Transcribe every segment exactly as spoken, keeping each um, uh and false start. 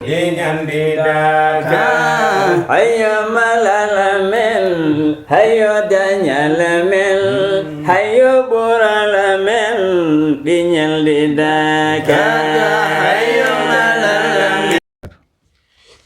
Inyandida ka. Hayo malala men, hayo danyala men, hayo burala men, dinyandida ka. Hayo malala men.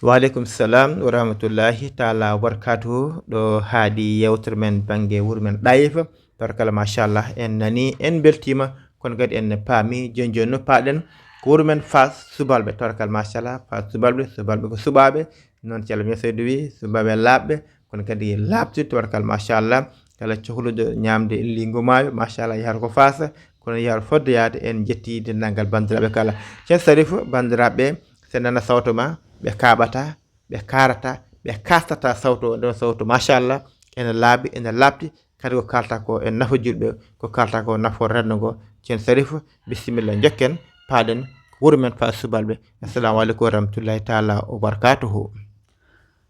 Waaleykum salam wa rahmatullahi taala wa barakatuhu. Ɗo haaɗi yewtere men bannge wuro men Ɗayifa. Tabarkalla, machallah, en nani, en mbeltiima, kono kadi en paami. Jooni jooni no paaɗen ko wuro men Faas Subalɓe. Tabarkalla, machallah, Faas Subalɓe, Subalɓe ko suɓaaɓe, noon Ceerno Meseedo wi, suɓaaɓe laaɓɓe, kono kadi laaɓtude, tabarkalla, machallah. Kala cohluɗo ñaamde liingu maayo, machallah, yahata ko Faas, kono yahata fodde yahde. En njetti denndaangal banndiraaɓe kala. Ceerno Sarifu, banndiraaɓe, so nana sawto ma, ɓe kaaɓata, ɓe kaarata, ɓe kaastata sawto o, nden sawto, machallah, ene laaɓi, ene laaɓti, kadi ko kaalta ko e nafa julɓe, ko kaalta ko nafa renndo ngo. Ceerno Sarifu, bisimilla, njokken, paaɗen ko wuro men Faas Subalɓe. Assalamu aleykum wa rahmatullahi taala wa barakatuhu.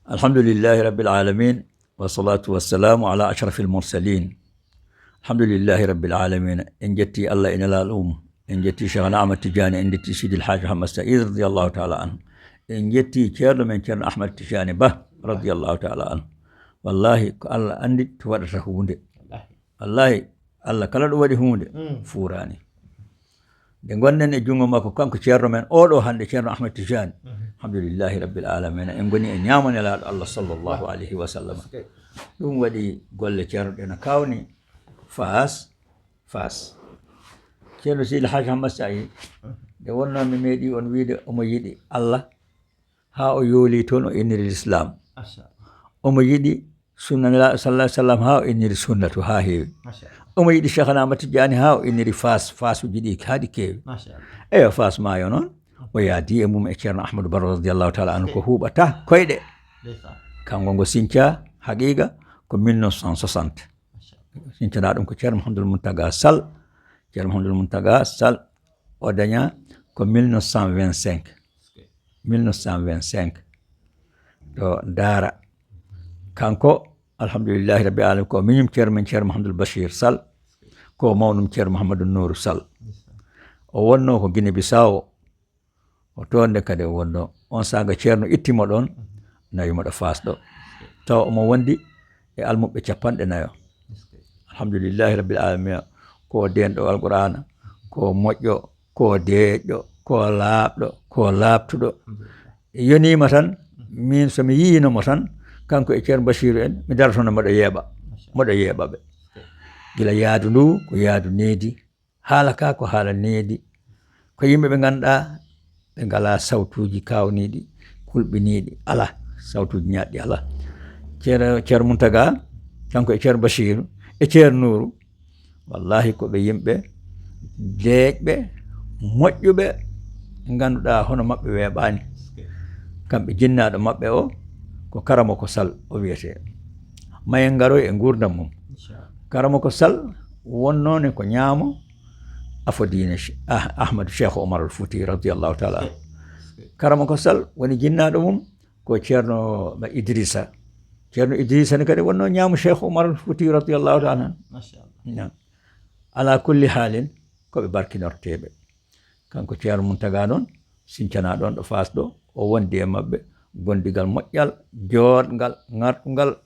Alhamdulillahi rabbil alamin, wa salatu wa salamu ala ashrafil mursalin. Alhamdulillahi rabbil alamin. En jetti Allah e Nelaaɗo mum. En jetti Cheikhna Ahmad Tidiane, en jetti Sidi El Hadj Ahmad Saïd radiyallahu taala anhu. En jetti ceerno men Ceerno Ahmad Tidiane Ba radiyallahu taala anhu. Wallahi ko Allah anndi to waɗata huunde. Wallahi Allah kala ɗo waɗi huunde fuuraani. Nde ngonɗen e junngo makko, kanko ceerno men oɗo hannde, Ceerno Ahmad Tidiane. Alhamdulillahi rabbil alamin. En ngoni e ñaamo Nelaaɗo Allah sallallahu alayhi wa sallam. Ɗum waɗi golle ceerno ɗe no kaawni Faas, Faas. Ceerno Sidi El Hadj Ahmad Saïd, nde wonnoo mi meeɗi on wiide omo yiɗi Allah, haa o yooli toon o inniri Lislaam. Omo yiɗi sunna Nelaaɗo sallallahu alayhi wa sallam haa o inniri sunnatu haa heewi. Omo yiɗi Cheikhna Ahmad Tidiane haa o inniri Faas, Faasuuji ɗi haa ɗi keewi. Eyo, Faas maayo noon, o yaadi e mum e Ceerno Ahmadou Baro radiyallahu taala anhu ko huuɓata koyɗe. Kanngo ngo siñca haqiiqa ko mille neuf cent soixante. Siñcanaa ɗum ko Ceerno Mouhamadoul Mountaga Sall. Ceerno Mouhamadoul Mountaga Sall o daña ko mille neuf cent vingt-cinq. Mille neuf cent vingt-cinq. Ɗo Daara. Kanko, alhamdulillahi rabbil alamin, ko miñum ceerno men Ceerno Mouhamadoul Bachir Sall, ko mawnum Ceerno Mouhamadoul Nourou Sall. O wonnoo ko Guinée Bissau. O toon nde kadi o wonnoo. On saanga ceerno itti mo ɗoon, nawi mo ɗo Faas ɗo. Tawa omo wondi e almuɓɓe capanɗe nayo. Alhamdulillahi rabbil alamina. Ko deenɗo Alqur'aana, ko moƴƴo, ko deeƴɗo, ko laaɓɗo, ko laaɓtuɗo. Yoniima tan, miin so mi yiyiino mo tan, kanko e Ceerno Bachiru en, mi daratono mboɗo yeeɓa, mboɗo yeeɓa ɓe. Gila yaadu ndu, ko yaadu needi, haala ka ko haala needi. Ko yimɓe ɓe ngannduɗaa, ɓe ngalaa sawtuuji kaawniiɗi, kulɓiniiɗi, alaa. Sawtuuji ñaaɗɗi alaa. Ceerno, Ceerno Muntaga, kanko e Ceerno Bachiru, e Ceerno Nuuru, wallahi ko ɓe yimɓe deeƴɓe, moƴƴuɓe, ngannduɗaa hono maɓɓe weeɓaani. Kamɓe jinnaaɗo maɓɓe o, ko Karamoko Sall o wiyetee. Mayen ngaroy e nguurndam mum. Karamoko Sall wonnoo ne ko ñaamo afo diine Che-, Ah-, Ahmadu Cheikh Omar Al Fouti radiyallahu taala anhu. Karamoko Sall woni jinnaaɗo mum ko Ceerno Idrissa. Ceerno Idrissa ne kadi wonnoo ñaamo Cheikh Omar Al Fouti radiyallahu taala anhu. Machallah. Naam. Ala kulli haalin, ko ɓe barkinorteeɓe. Kanko Ceerno Muntaga noon, siñcanaa ɗoon ɗo Faas ɗo, o wondi e maɓɓe, gondigal moƴƴal, jooɗngal, ŋarɗungal,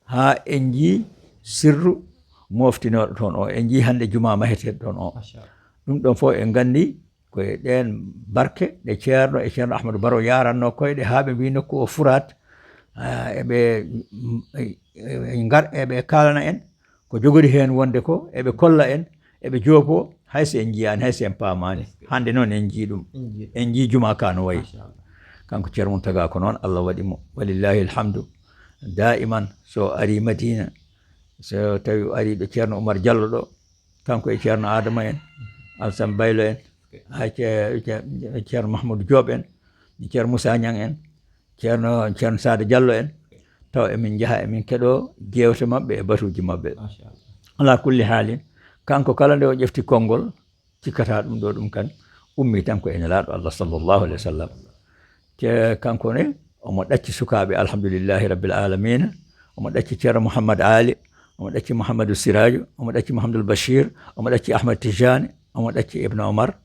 haa en njii sirru moftinooɗo toon o, en njii hannde jumaa maheteeɗo toon o. Machallah. Ɗum ɗoon fof en nganndi ko e ɗeen barke ɗe Ceerno e Ceerno Ahmadu Baro yaarannoo koyɗe haa ɓe mbii nokku o Furaat, ah, eɓe, mm, e, e, ngar-, eɓe kaalana en ko jogori heen wonde ko, eɓe kolla en, eɓe joopoo, hay so en njiyaani, hay so en paamaani. Hannde noon en njii ɗum. En njii. En njii jumaa ka no wayi. Machallah. Kanko Ceerno Muntaga ko noon Allah waɗi mo. Walillahi alhamdu. Daiman so ari Madina, so tawi o ari ɗo Ceerno Oumar Diallo ɗo, kanko e Ceerno Adama en, Alassane Baylo en, haa Ce-, Ce-, Ceerno Mahmoudou Diop en, Ceerno Moussa Niang en, Ceerno, Ceerno Sada Diallo en, taw emin njaha, emin keɗoo jeewte maɓɓe e batuuji maɓɓe. Machallah. Ala kulli haalin, kanko kala nde o ƴefti konngol, cikkata ɗum ɗo, ɗum kan ummii tan ko e Nelaaɗo Allah sallallahu alayhi wa sallam. Te kanko ne, omo ɗacci sukaaɓe, alhamdulillahi rabbil alamina. Omo ɗacci Ceerno Mouhammad Ali, omo ɗacci Mouhamadou Siraju, omo ɗacci Mouhamadoul Bachir, omo ɗacci Ahmad Tijani, omo ɗacci Ibn Omar.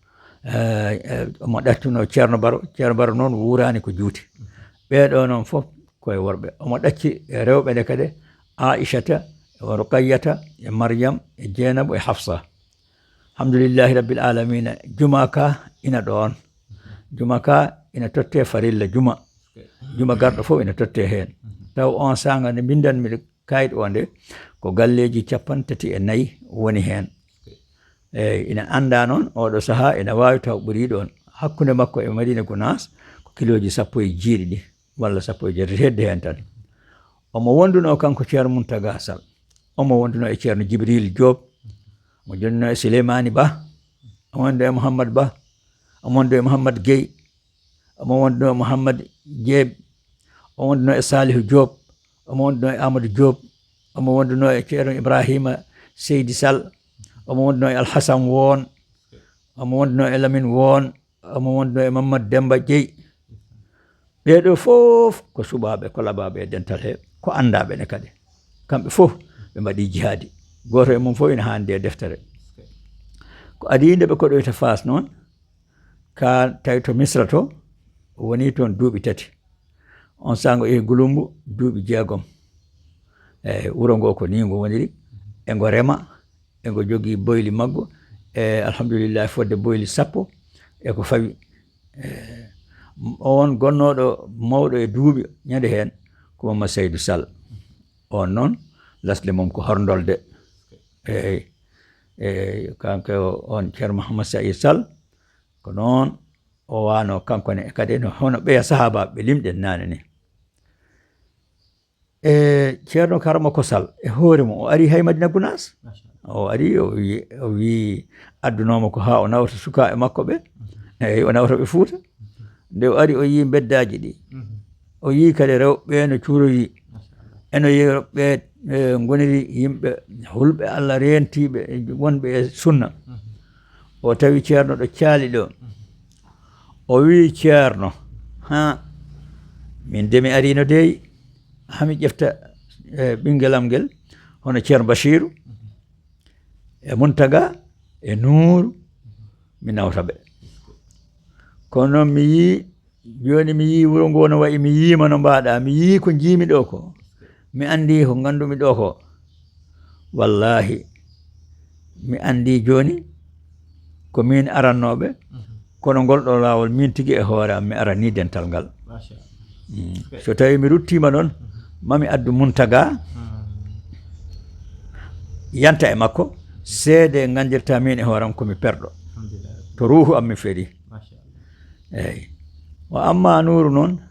Eh, eh, omo ɗaccuno Ceerno Baro. Ceerno Baro noon wuuraani ko juuti. Ɓee ɗoo noon fof ko e worɓe. Omo ɗacci e rewɓe nde kadi, Aïchata, e Ruqayyata, e Maryam, e Jeenabu, e Hafsa. Alhamdulillahi Rabbil Alamina, juma ka ina ɗoon. Juma ka ina totte farilla juma. Juma garɗo fof ina totte heen. Taw oon saanga nde mbindanmi kayit o nde, ko galleeji capanɗe tati e nayi woni heen. Eeyi, ina anndaa noon, oɗo sahaa ina waawi taw ɓurii ɗoon. Hakkunde makko e Madina Gunaas ko kilooji sappo e jeeɗiɗi walla sappo e jeetati, hedde heen tan. Omo wonduno kanko Ceerno Muntaga Sall. Omo wonduno e Ceerno Jibril Diop. Omo wonduno e Souleymani Ba. Omo wonduno e Mouhammad Ba. Omo wonduno e Mouhammad Gueye. Omo wonduno e Mouhammad Jeeb. Omo wonduno e Salihu Diop. Omo wonduno e Amadou Diop. Omo wonduno e Ceerno Ibrahima Seydi Sall. Omo wonduno e Alhasan Woon. Omo wonduno e Lamine Woon. Omo wonduno e Mamadou Demba Jeey. Ɓee ɗoo fof ko suɓaaɓe, ko labaaɓe e dental he, ko anndaaɓe ne kadi. Kamɓe fof ɓe mbaɗi jihaadi. Gooto e mum fof ina haandi e deftere. Ko adii nde ɓe koɗoyta Faas noon, ka tawi to Misra to, o woni toon duuɓi tati. On saanga o yehi Gulumbu duuɓi jeegom. Eeyi, wuro ngo ko nii ngo woniri. E ngo rema, e ngo jogii boyli maggo. E alhamdulillahi, fodde boyli sappo e ko fawi. E, on gonnooɗo mawɗo e duuɓi ñande heen ko Mama Seydou Sall. On noon, lasde mum ko horndolde. Eeyi, eeyi, kanko on Ceerno Mouhammad Saïd Sall, ko noon o wano kanko ne, kadi no hono ɓeya sahaabaaɓe ɓe limɗen naane ni. E Ceerno Karama Kosal e hoore mum, o ari hay Madina Gunaas. O ari, o wi, o wi addunooma ko haa o nawta sukaaɓe makko ɓe. Eeyi, o nawta ɓe Fuuta. Nde o ari, o yii mbeddaaji ɗi. O yii kadi rewɓe no cuuroyi. Eno yii rewɓe, e, ngoniri yimɓe hulɓe Allah, reentiiɓe, wonɓe e sunna. O tawi Ceerno ɗo caali ɗo. O wi Ceerno, "Ha, min de mi arino dey, ha mi ƴefta, e, ɓingelam ngel, hono Ceerno Bachiru, e Muntaga, e Nuuru, mi nawta ɓe. Kono noon mi yii, jooni mi yii wuro ngo no wayi, mi yiima no mbaɗa, mi yii ko njiimi ɗo ko, mi anndi ko ngandumi ɗo ko. Wallahi, mi anndi jooni ko min arannooɓe, kono ngol ɗo laawol min tigi e hoore am mi arani dental ngal." Mm. So tawi mi ruttiima noon, mami addu Muntaga, yanta e makko, seede nganndirta min e hoore am ko mi perɗo. To ruuhu am mi feri. Eeyi. Wa amma Nuuru noon,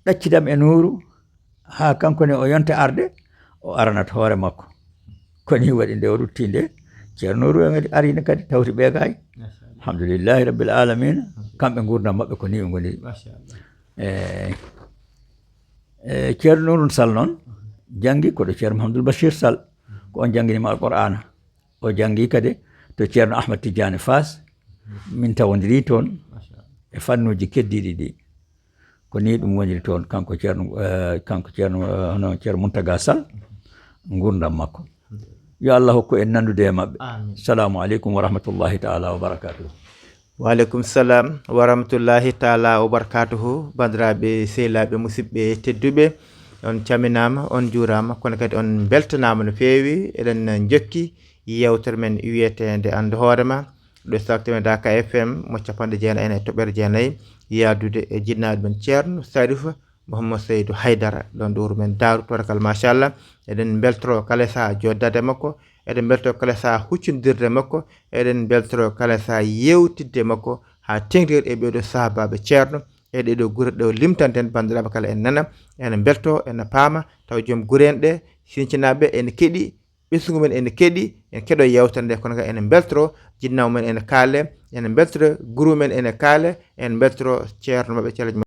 ɗaccidam e Nuuru, haa kanko ne o yonta arde, o aranat hoore makko. Ko ni waɗi nde o rutti nde, Ceerno Nuuru en ari ne kadi tawti ɓe gaay. Alhamdulillahi Rabbil Alamina, kamɓe ngurdam maɓɓe ko ni ɓe ngoniri. Eeyi. E, Ceerno Nuurun Sall noon, janngi ko ɗo Ceerno Mahamadul Bachir Sall, ko on janngini mo Alqur'aana. O janngi kadi to Ceerno Ahmad Tidiane Faas, min tawondiri toon e fannuuji keddiiɗi ɗi. Ko ni ɗum woniri toon, kanko Ceerno, e, kanko Ceerno, e, hono Ceerno Muntaga Sall, ngurdam makko. Yo Allah hokku en nanndude e maɓɓe. Amin. Salamu aleykum wa rahmatullahi taala wa barakatuh. Wa aleykum salam wa rahmatullahi taala wa barakatuhu. Banndiraaɓe, sehilaaɓe, musidɓe tedduɓe, on caminaama, on njuuraama, kono kadi on mbeltanaama no feewi. Eɗen njokki yeewtere men wiyeteende Anndu Hoore Ma, ɗo Saktima Daka F M mo capanɗe jeenayi e toɓɓere jeenayi, yaadude e jinnaaɗo men Ceerno Sarifa Mouhammad Seydou Haydara, ɗon ɗo wuro men Daaru, torakal, machallah. Eɗen mbeltoro kala saha joddade makko, eɗen mbeltoro kala saha huccondirde makko, eɗen mbeltoro kala saha yewtidde makko haa teŋtoyde e ɓeeɗo sahabaaɓe Ceerno, e ɗeeɗo gure ɗo limtanten, banndiraaɓe kala en nana, ene mbelto, ene paama, taw joom gure en ɗe, sincinaaɓe ene keɗi, ɓesngu men ene keɗi, en keɗo yewtere nde, kono kadi ene mbeltoro jinnaawo men ene kaale, ene mbeltoro guru men ene kaale, ene mbeltoro ceerno maɓɓe Ceerno